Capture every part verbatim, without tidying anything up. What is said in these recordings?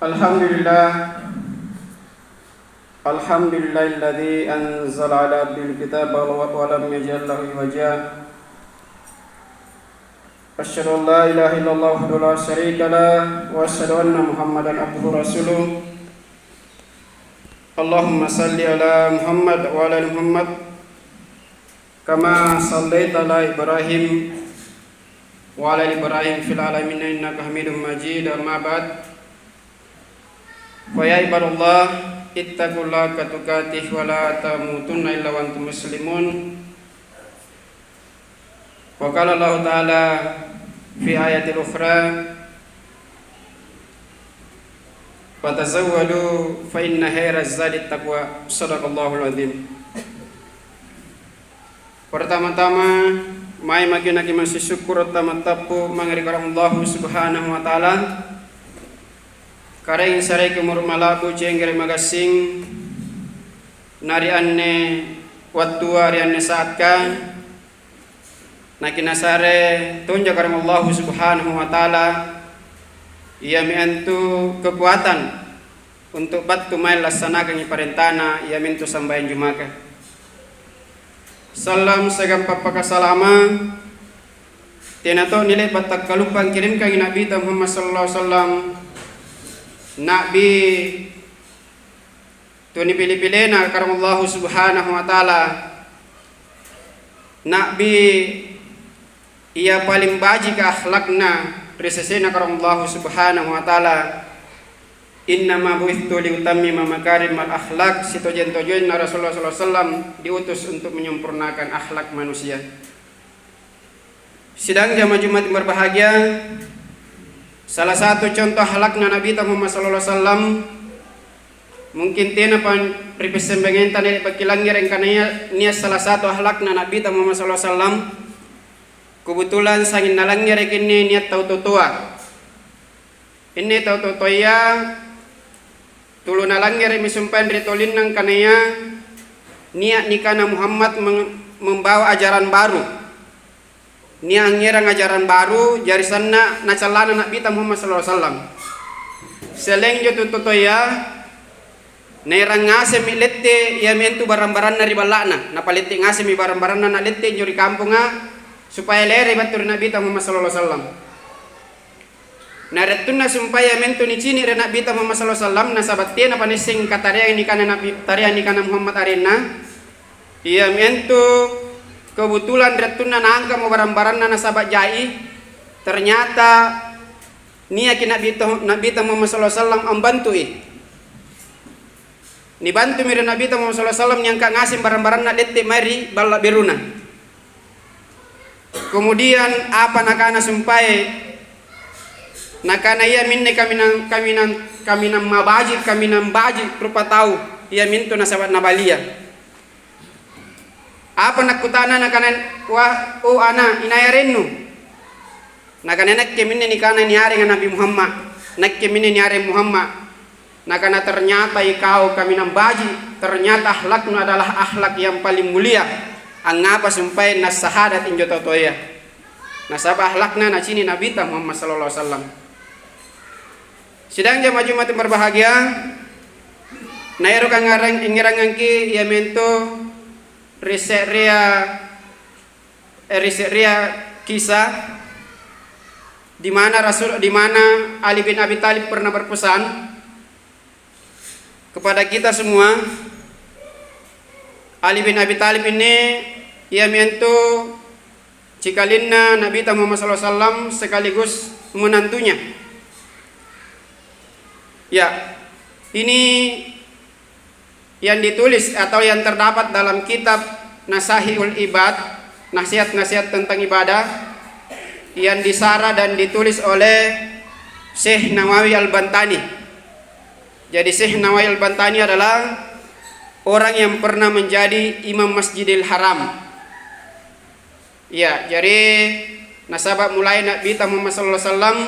Alhamdulillah. Alhamdulillahilladzi anzala ala abdil kitab wa lam yaj'al lahu iwaja. Asyhadu an la ilaha illallah wahdahu la syarika lah, wa asyhadu anna Muhammadan abduhu rasuluh. Allahumma salli ala Muhammad wa ala ali Muhammad, kama sallaita ala Ibrahim wa ala ali Ibrahim fil alamin innaka Hamidum Majid, amma ba'd. Fa ya ibadallah, ittaqullaha haqqa tuqatih wa la tamutunna illa wa antum muslimun. Wa qala Allahu ta'ala fi ayatil ukhra, "Wa tazawwadu fa inna khairaz zadit taqwa." Shadaqallahul azim. Pertama-tama, mae maki' nakimasisyukkuru' tammattappu' mange ri Karaeng Allahu Subhanahu wa Ta'ala, Karaeng saraiki umuru' mala'bu, cenggere' magassing, na ri anne wattua, ri anne saatka, nakinasare tonja Karaeng Allahu Subhanahu wa Ta'ala, iami antu kekuatan untu' battu mae lassanakangi parentana, iamintu sambayang Jumaka. Sallam siagang pappakasalama' tena to nile'ba' takkalupang kirimkangi Na'bita Muhammad sallallahu alaihi wasallam, Na'bi tu nipile-pilena Karaeng Allahu Subhanahu wa Ta'ala, Na'bi ia paling bajika akhlakna ri sesena Karaeng Allahu Subhanahu wa Ta'ala. "Innama bu'itstu liutammima makarimal akhlak," sitojeng-tojenna Rasulullah sallallahu alaihi wasallam diutus untuk menyempurnakan akhlak manusia. Sidang jamaah Jumat yang berbahagia, salah satu contoh akhlakna Na'bita Muhammad sallallahu alaihi wasallam, mungkin tenapa ri passembangenta nia' pakkilangngere' angkanaya nia' salah satu akhlakna Na'bita Muhammad sallallahu alaihi wasallam. Kebetulan sanging nalangngereki inni nia' tau totoa. Inni tau totoaya tulu nalangngere'mi sumpaeng ri tolinna angkanaya nia' nikana Muhammad meng-, membawa ajaran baru. Nia' angngerang ajaran baru, jari sanna' nacallana Na'bita Muhammad sallallahu alaihi wasallam. Sialleang injo tu totoaya, naerang ngasemmi lette' iami antu barang-baranna ri balla'na. Napalette' ngasemmi barang-baranna nalette' injo ri kamponga, supaya lere battu ri Na'bita Muhammad sallallahu alaihi wasallam. Na ri wattunna sumpaeng iami antu nicini' ri Na'bita Muhammad sallallahu alaihi wasallam, nasaba' tenapa naisseng katareang nikana Na'bi, tareang nikana Muhammad arenna. Iami antu kebetulan ri wattunna naangka'mo barang-baranna nasaba' jai, ternyata niaki Na'bita, Na'bita Muhammad sallallahu alaihi wasallam ambantui. Nibantumi ri Na'bita Muhammad sallallahu alaihi wasallam niangka' ngaseng barang-baranna lette' mae ri balla' beruna. Kemudian apa nakana sumpaeng? Nakana, "Iaminne kaminang, kaminang, kaminang mabaji', kaminang baji' rupa tau, iamintu nasaba' nabalia." Apa nakkutana? Nakana, "Wa, o ana', inai arennu?" Nakana, "Nakke minne nikana niarenga Nabi Muhammad. Nakke minne niareng Muhammad." Nakana, "Ternyata ikau kaminang baji', ternyata akhlaknu adalah akhlak yang paling mulia." Angngapa sumpaeng nassahadat injo tau toaya? Nasaba' akhlakna nacini' Nabita Muhammad sallallahu alaihi wasallam. Sidang jamaah Jumat yang berbahagia, naeroka ngarang-, ngerangangki iamintu ri se'rea, eh, ri se'rea kisah di mana Rasul, di mana Ali bin Abi Thalib pernah berpesan kepada kita semua. Ali bin Abi Thalib ini iamintu cikalinna Nabita Muhammad sallallahu alaihi wasallam sekaligus menantunya. Ya, ini yang ditulis atau yang terdapat dalam kitab Nasai'ul Ibad, nasihat-nasihat tentang ibadah, yang disarah dan ditulis oleh Syekh Nawawi Al-Bantani. Jadi, Syekh Nawawi Al-Bantani adalah orang yang pernah menjadi Imam Masjidil Haram. Iya, jari nasaba' mulai Nabita Muhammad sallallahu alaihi wasallam,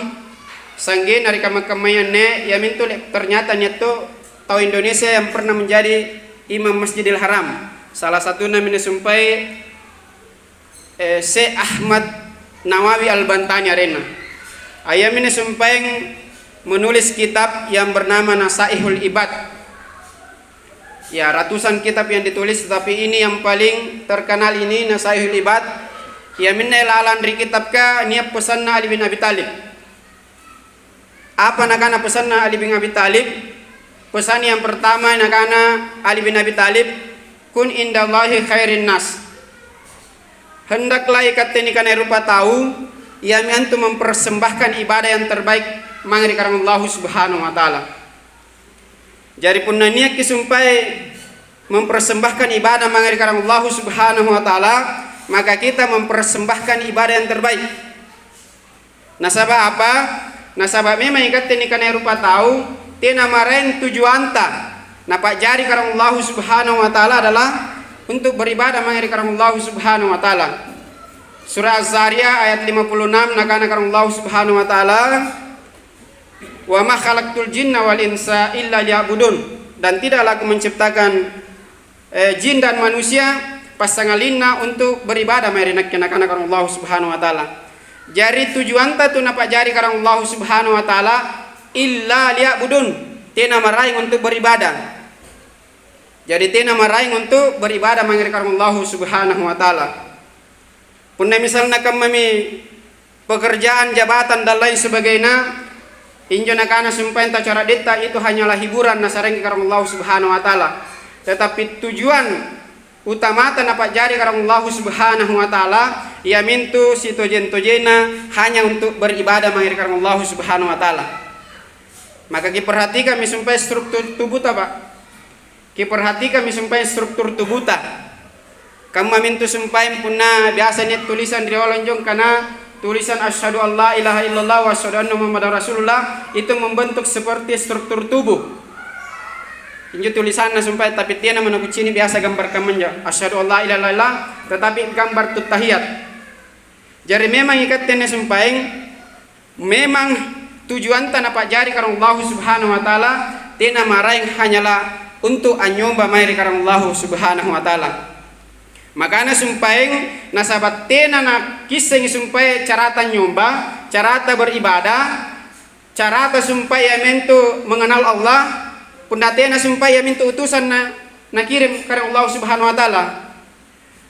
sa'genna ri kamma-kammaya anne, iamintu le-, ternyata nia' to tau Indonesia yang pernah menjadi Imam Masjidil Haram. Salah satunna minne sumpaeng, eh, Syekh Ahmad Nawawi Al-Bantani arenna. Iaminne sumpaeng menulis kitab yang bernama Nasaihul Ibad. Ya, ratusan kitab yang ditulis, tetapi ini yang paling terkenal ini, Nasaihul Ibad. Iaminne lalang ri kitabka nia' pesanna Ali bin Abi Thalib. Apa nakana pesanna Ali bin Abi Thalib? Pesan yang pertama nakana Ali bin Abi Thalib, "Kun indallahi khairin nas." Hendaklah ikatte nikanaya rupa tau, iami antu mempersembahkan ibadah yang terbaik mange ri Karaeng Allahu Subhanahu wa Ta'ala. Jari, punna niakki sumpai mempersembahkan ibadah mange ri Karaeng Allahu Subhanahu wa Ta'ala, maka kita mempersembahkan ibadah yang terbaik. Nasaba' apa? Nasaba' memang ikatte nikanaya rupa tau, tena maraeng tujuanta napa'jari Karaeng Allahu Subhanahu wa Ta'ala adalah untuk beribadah mange ri Karaeng Allahu Subhanahu wa Ta'ala. Surah Az-Zariyat ayat lima puluh enam, nakana Karaeng Allahu Subhanahu wa Ta'ala, "Wa ma khalaqtul jinna wal insa illa liya'budun." Dan tidaklah Aku menciptakan, eh, jin dan manusia passangalinna untuk beribadah mae ri Nakke, nakana Karaeng Allahu Subhanahu wa Ta'ala. Jari, tujuanta tu napa'jari Karaeng Allahu Subhanahu wa Ta'ala illa liya'budun, tena maraeng untuk beribadah. Jari, tena maraeng untuk beribadah mange ri Karaeng Allahu Subhanahu wa Ta'ala. Punna misalna kammami pekerjaan, jabatan, dan lain sebagainya, injo nakana sumpaeng tau cara'detta itu hanyalah hiburan nasarengki Karaeng Allahu Subhanahu wa Ta'ala. Tetapi tujuan utamata napa'jari Karaeng Allahu Subhanahu wa Ta'ala, iamintu sitojeng-tojenna hanya untuk beribadah mae ri Karaeng Allahu Subhanahu wa Ta'ala. Maka kiperhatikammi sumpaeng struktur tubuhta, Pak. Kiperhatikammi sumpaeng struktur tubuhta. Kammamintu sumpaeng punna biasa nia' tulisang ri oloang jong kana tulisang, "Asyhadu an la ilaha illallah wa asyhadu anna Muhammadar Rasulullah," itu membentuk seperti struktur tubuh. Injo tulisanna sumpaeng, tapi tenamo nakucini' biasa gambar kammanjo, "Asyhadu an la ilaha illallah," tetapi gambar tut tahiyat. Jari, memang ikatte anne sumpaeng, memang tujuanta napa'jari Karaeng Allahu Subhanahu wa Ta'ala, tena maraeng hanyalah untuk anynyomba mae ri Karaeng Allahu Subhanahu wa Ta'ala. Makana sumpaeng, nasaba' tena nakissengi sumpaeng carata anynyomba, carata beribadah, carata sumpaeng iamintu mengenal Allah, punna tena sumpaeng iamintu utusan na, nakirim Karaeng Allahu Subhanahu wa Ta'ala.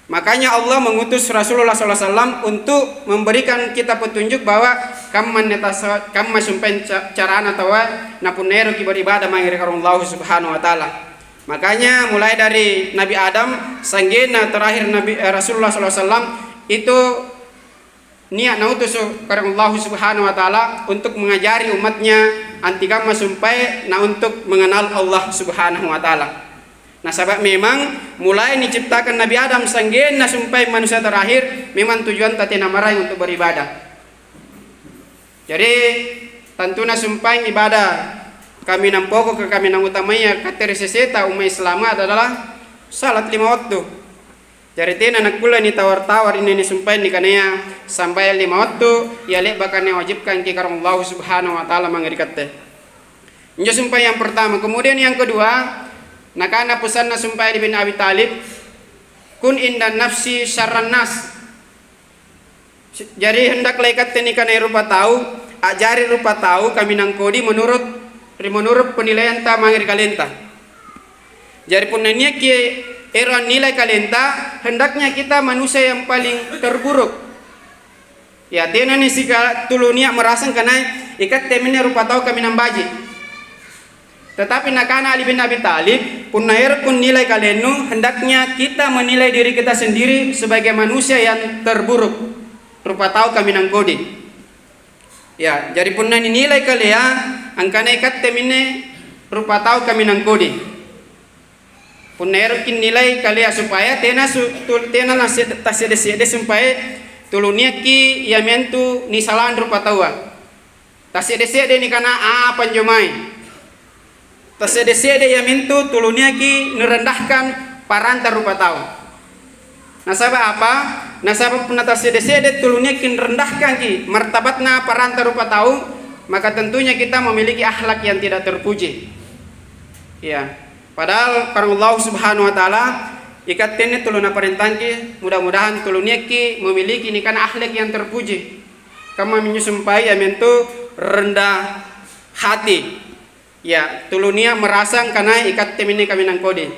Makanya Allah mengutus Rasulullah sallallahu alaihi wasallam untuk memberikan kita petunjuk bahwa kamma anne tasa-, kamma sumpaeng ca-, carana taua, na punna eroki beribadah mange ri Karaeng Allahu Subhanahu wa Ta'ala. Makanya, mulai dari Nabi Adam, sa'genna terakhir Nabi, eh, Rasulullah sallallahu alaihi wasallam, itu nia' nautusu Karaeng Allahu Subhanahu wa Ta'ala untuk mengajari umatnya antekamma sumpaeng na untuk mengenal Allah Subhanahu wa Ta'ala. Nasaba' memang mulai niciptakan Nabi Adam sa'genna sumpaeng manusia terakhir, memang tujuanta tena maraeng untuk beribadah. Jari, tantuna sumpaeng ibadah kaminang pokoka, kaminang utamaya katte ri seseta umma' Islama adalah salat lima wattu. Jari, tena nakkulle nitawar-tawar inni nisumpaeng nikanaya sambayang lima wattu, ia le'baka niwajibkangki Karaeng Allahu Subhanahu wa Ta'ala mange ri katte. Injo sumpaeng yang pertama. Kemudian yang kedua, nakana pesanna sumpaeng Ali bin Abi Thalib, "Kun indan nafsi syarran nas." Jari, hendaklah ikatte nikanai rupa tau, a'jari rupa tau kaminang kodi menurut, ri menurut penilaianta mange ri kalenta. Jari, punna niakki ero' annilai kalenta, hendaknya kita manusia yang paling terburuk. Ya, tena nisika tulu nia' merasang kanai ikatte minne rupa tau kaminang baji'. Tetapi nakana Ali bin Abi Thalib, "Punna erokko nilai kalennu, hendaknya kita menilai diri kita sendiri sebagai manusia yang terburuk, rupa tau kaminang kodi." Ya, jari punna ninilai kalea, angkana ikatte minne rupa tau kaminang kodi. Punna erokki nilai kalea supaya tena su-, tu-, tena nase-, tasse're-se're supaya tulu niakki iami antu nisalang rupa taua. Tasse're-se're nikana apa anjo mae. Tasse're-se're iamintu tulu niaki nirendahkan paranta rupa tau. Nasaba' apa? Nasaba' punna tasse're-se're tulu niaki nirendahkanki martabatna paranta rupa tau, maka tentunya kita memiliki akhlak yang tidak terpuji. Iya. Padahal Karaeng Allahu Subhanahu wa Ta'ala, ikatte anne tulu naparentangki, mudah-mudahan tulu niakki memiliki nikana akhlak yang terpuji. Kammaminjo sumpae iamintu rendah, hati. Ya, tulunia merasa angkana ikatte minne kaminang kodi.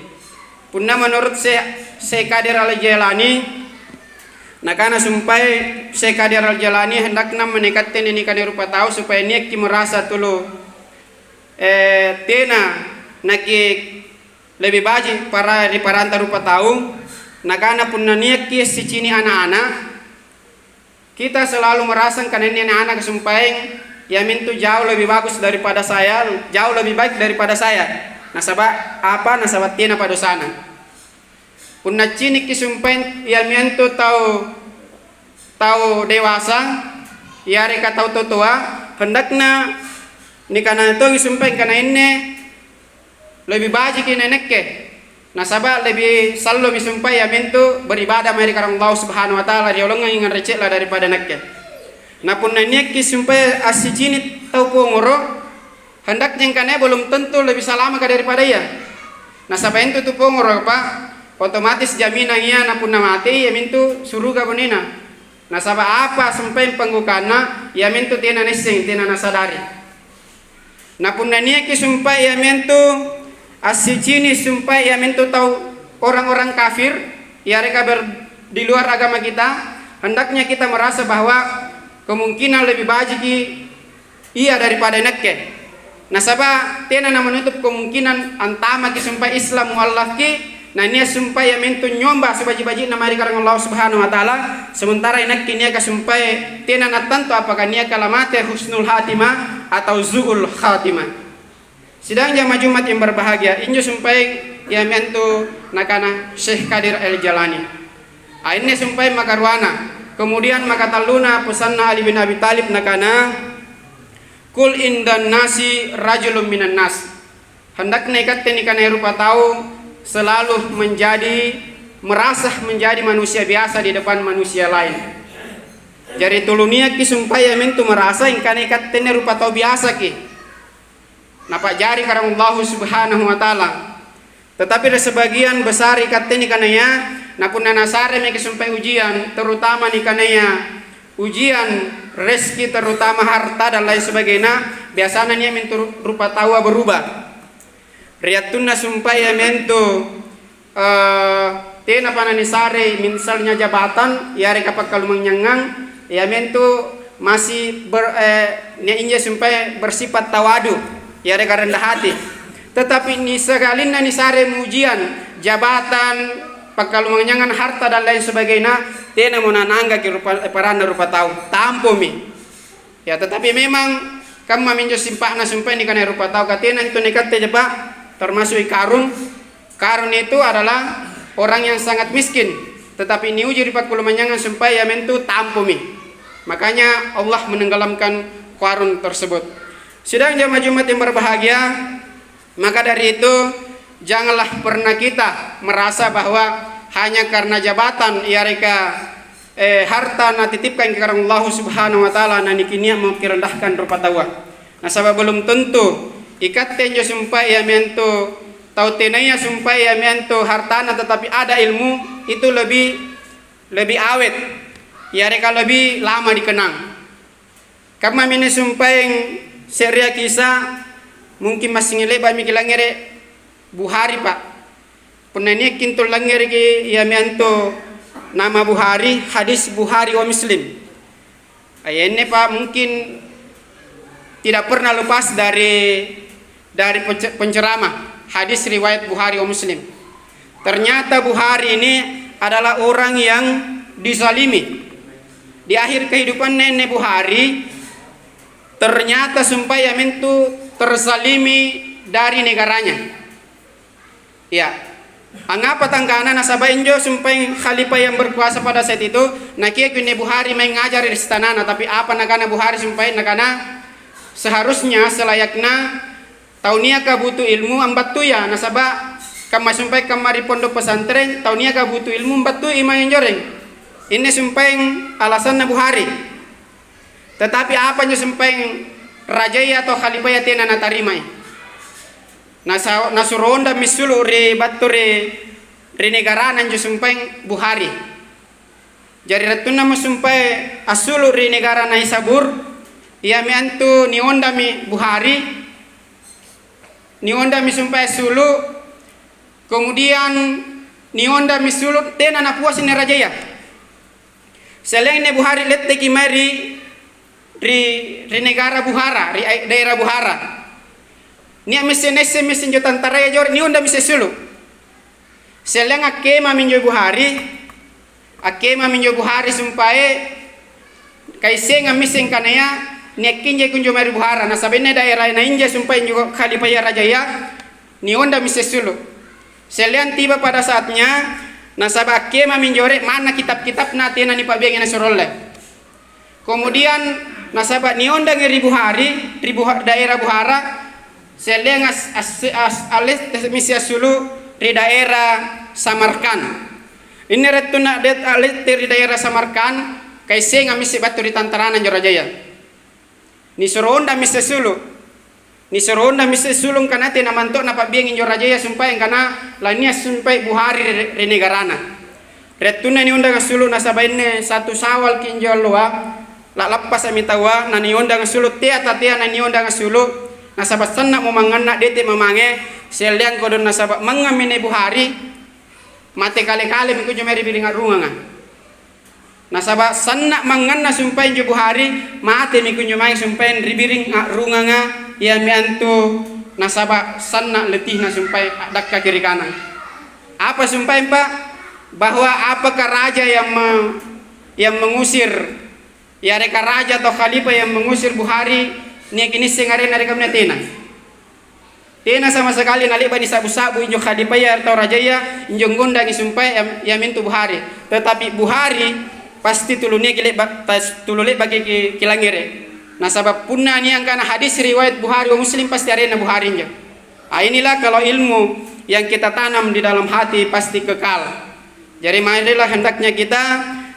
Punna menurut Syekh, Syekh Qadir Al-Jailani, nakana sumpai Syekh Qadir Al-Jailani, hendakna manikatte ninikana rupa tau supaya niakki merasa tulu, eh, tena naki lebih baji para ri paranta rupa tau. Nakana punna niakki sicini anak-anak, kita selalu merasa angkana anne anak-anak sumpaeng iamintu jauh lebih bagus daripada saya, jauh lebih baik daripada saya. Nasaba apa? Nasaba tena padosana. Punna cinikki sumpaeng iamintu tau, tau dewasa, yareka tau totoa, hendakna nikana tongi sumpaeng angkana anne lebih bajiki naenekke, nasaba lebih sallomi sumpae iamintu beribadah mae ri Karaeng Allahu Subhanahu wa Ta'ala, riolongangi nganre ce'la daripada nakke. Na punna niakki sumpae assicini tau pongoro, hendaknya angkana belum tentu lebih salamaka daripada ia. Nasaba intu tu pongoro, Pak, otomatis jaminang ia na punna matei iamintu suruga bonena. Nasaba apa sumpae panggukanna, iamintu tena naisseng, tena nasadari. Na punna niaki sumpae iamintu assicini sumpae iamintu tau orang-orang kafir, yareka ber-, di luar agama kita, hendaknya kita merasa bahwa kemungkinan lebih bajiki ia daripada inakke. Nasaba tena namenutup kemungkinan antamaki sumpae Islam muallafki, nania sumpae iamintu nyomba sibaji-baji'na mae ri Karaeng Allahu Subhanahu wa Ta'ala, sementara inakke niaka sumpae tena nattantu apakah niaka lamate husnul khatimah atau su'ul khatimah. Sidang jamaah Jumat yang berbahagia, injo sumpaeng iamintu nakana Syekh Qadir Al-Jalani. Ainne sumpaeng makaruana. Kemudian makatalluna pesanna Ali bin Abi Thalib nakana, "Kul indan nasi rajulun minan nas." Hendakna ikatte nikanaya rupa tau selalu menjadi, merasa menjadi manusia biasa di depan manusia lain. Jari tulu niakki sumpae iamintu merasa ingkana ikatte anne rupa tau biasaki napa'jari Karaeng Allahu Subhanahu wa Ta'ala. Tetapi ri sebagian besar ikatte nikanaya, na punna nasare maki sumpae ujian, terutama nikanaya ujian rezeki, terutama harta dan lain sebagainya, biasana nia'mintu ru-, rupa taua berubah. Ri attunna sumpae iamintu, eh, tenapa nanisarei misalnya jabatan, yareka pakkalumanynyangang, iamintu masih ber-, eh, nia injo sumpae bersifat tawadu, yareka rendah hati. Tetapi nisakalinna nisare mujian, jabatan, pakkalumanynyangang, harta dan lain sebagainya, tenamo nananggaki rupa, paranna rupa tau. Tampomi. Ya, tetapi memang kammaminjo simpa'na sumpae nikanaya rupa tau, katena intu nikatte japa, termasuk i Karun. Karun itu adalah orang yang sangat miskin, tetapi niuji ri pakkalumanynyangang sumpae iamintu tampomi. Makanya Allah menenggelamkan Karun tersebut. Sidang jamaah Jumat yang berbahagia, maka dari itu, janganlah pernah kita merasa bahwa hanya karena jabatan yareka, eh, harta natitipkan Karaeng Allahu Subhanahu wa Ta'ala, nanikinia mau kirendahkan rupa taua. Nasaba belum tentu ikatte injo sumpae iamintu tau tenaya sumpae iamintu hartana, tetapi ada ilmu, itu lebih, lebih awet, yareka lebih lama dikenang. Kammami anne sumpaeng se'rea kisa, mungkin massing le'ba'mi kilangngere Bukhari, Pak. Punna niakki antu langngereki iami antu nama Bukhari, hadis Bukhari wa Muslim. Ayanne, Pak, mungkin tidak pernah lepas dari dari pence-, penceramah hadis riwayat Bukhari wa Muslim. Ternyata Bukhari ini adalah orang yang dizalimi. Di akhir kehidupanna anne Bukhari, ternyata sumpae iamintu terzalimi dari negaranya. Ya. Angngapa tangkana? Nasaba injo sumpaeng khalifah yang berkuasa pada saat itu, nakiaki anne Bukhari mae ngajari ri sitanana, tapi apa nakana Bukhari sumpaeng? Nakana, seharusnya, selayakna tau niaka butuh ilmu ambattuia, nasaba kamma sumpaeng kamma ri pondok pesantren, tau niaka butuh ilmu ambattui mae anjoreng. Inne sumpaeng alasanna Bukhari. Tetapi apa injo sumpaeng rajaya atau khalifaya tena natarimai? Nasa-, nasuro ondammi assulu ri battu ri, ri negarana injo sumpaeng Bukhari. Jari ri wattunnamo sumpae assulu ri negara Naisabur, Iami antu niondammi Buhari, niondammi sumpae assulu', kemudian niondammi assulu' tena napuasang anne rajaya. Sellengne Buhari letteki mae ri, ri, ri negara Buhara, ri ai-, daera Buhara. Nia' misse naisseng misse anjo tantaraya joro, niondammi isse assulu'. Selleang akkemami injo Buhari, akkemami injo Buhari sumpae, kaissengang misseng kanaya niakkinjai kunjo mae ri Buhara, nasaba' inne daerana injo sumpae injo khalifaya rajaya, niondammi isse assulu'. Selleang tiba pada saatnya, nasaba' akkemami injo ore manna kitab-kitabna tena nipa'biangi nasuro alle. Kemudian nasaba' niondangi ri Buhari, ri Buha-, daerah Buhara, selleang as-, as-, as-, alette misse assulu' ri daerah Samarkand. Inne rettunna det-, alette ri daerah Samarkand, kaissengang misse battu ri tantarana anjo rajaya. Nisuro ondang misse assulu'. Nisuro ondang misse assulu' angkana tena manto napa'biangi injo rajaya sumpae angkana lania' sumpae Buhari ri, ri negarana. Ri attunna niondang assulu' nasaba' inne satu Syawalki injo alloa, la'lappasa'mi taua, naniondang assulu' tea tatea naniondang assulu', nasaba' sanna'mo manganna dete mamange, selleang kodong nasaba' mangngammi inne Buhari, mate kale-kalemi kunjo mae ri biring a'runganga. Nasaba' sanna' mangnganna sumpae injo Buhari, matemi kunjo mae sumpae ri biring a'runganga, iami antu nasaba' sanna' letihna sumpae a'dakkaki ri kanang. Apa sumpae, Pak? Bahwa apakah raja yang me-, yang mengusir, yareka raja atau khalifah yang mengusir Buhari, niaki nisseng arenna ri kamunnina? Tena. Tena sama sekali nale'ba' nisa'bu-sa'bu injo khalifaya atau rajaya, injo ngondangi sumpae iam-, iamintu Buhari. Tetapi Buhari pasti tulu niaki le'ba', tas-, tulu le'baki ki-, kilangngere'. Nasaba' punna nia' angkana hadis riwayat Buhari wa Muslim, pasti arenna Buhari injo. Ah, inilah kalau ilmu yang kita tanam di dalam hati pasti kekal. Jari marilah hendaknya kita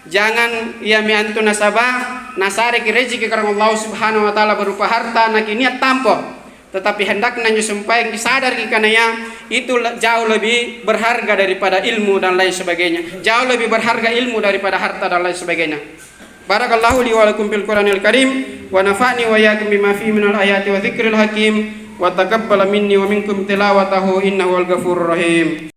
jangan iami antu nasaba' nasareki rejeki karaeng Allah Subhanahu wa Ta'ala berupa harta nakinia' tampo. Tetapi hendakna injo sumpaeng kisadarki kanaya itu le-, jauh lebih berharga daripada ilmu dan lain sebagainya. Jauh lebih berharga ilmu daripada harta dan lain sebagainya. Barakallahu li wa lakum fil Qur'anil Karim, wa nafa'ni wa iyyakum bima fihi minal ayati wa dzikril hakim, wa taqabbala minni wa minkum tilawatahu innahu huwal ghafurur rahim.